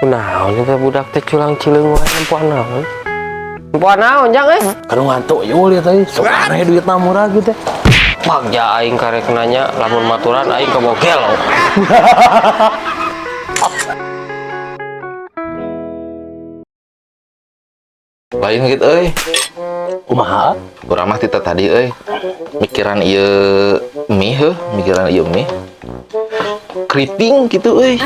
Kunaon eta budak teh culang cileung wae nempoan naon? Nempoan naon jang eh? Kalau ngantuk ya lihat aja, sok aneh duitna murah gitu. Bagja aing karek nanya lamun maturan aing kabawa gelo. Lain gitu euy. Kumaha? Urang mah tita tadi euy. Mikiran ieu mie heuh, mikiran ieu mie. Keriting gitu euy.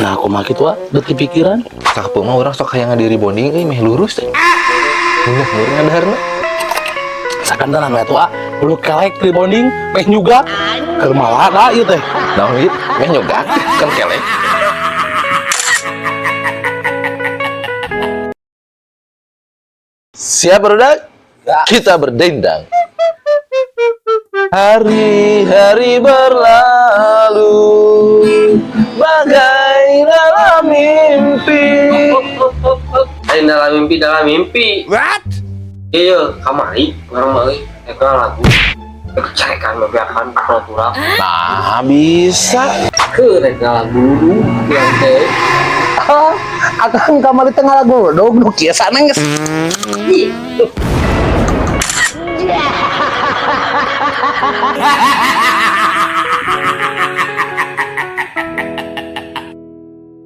Nah, kumaha kitu ah, deuk pikiran. Sakepeung mah urang sok hayang ngadi rebonding euy meh lurus. Nah, urang ngadaharna. Sakantenan we atuh ah, bulu kelek rebonding, meh juga. Keur malaga ieu teh. Naon gitu? Meh nyogak kan kelek. Siap barudak? Kita berdendang. Hari-hari berlalu bagai dalam mimpi. Lain dalam mimpi, dalam mimpi. What? Iya, kamari urang mah euy eta lagu. Kecarekan bebeakan peraturan. Nah, bisa. Keur rek lagu dulu yang teh. Ah, akang kamari tengah lagu dog nu kieu sanes.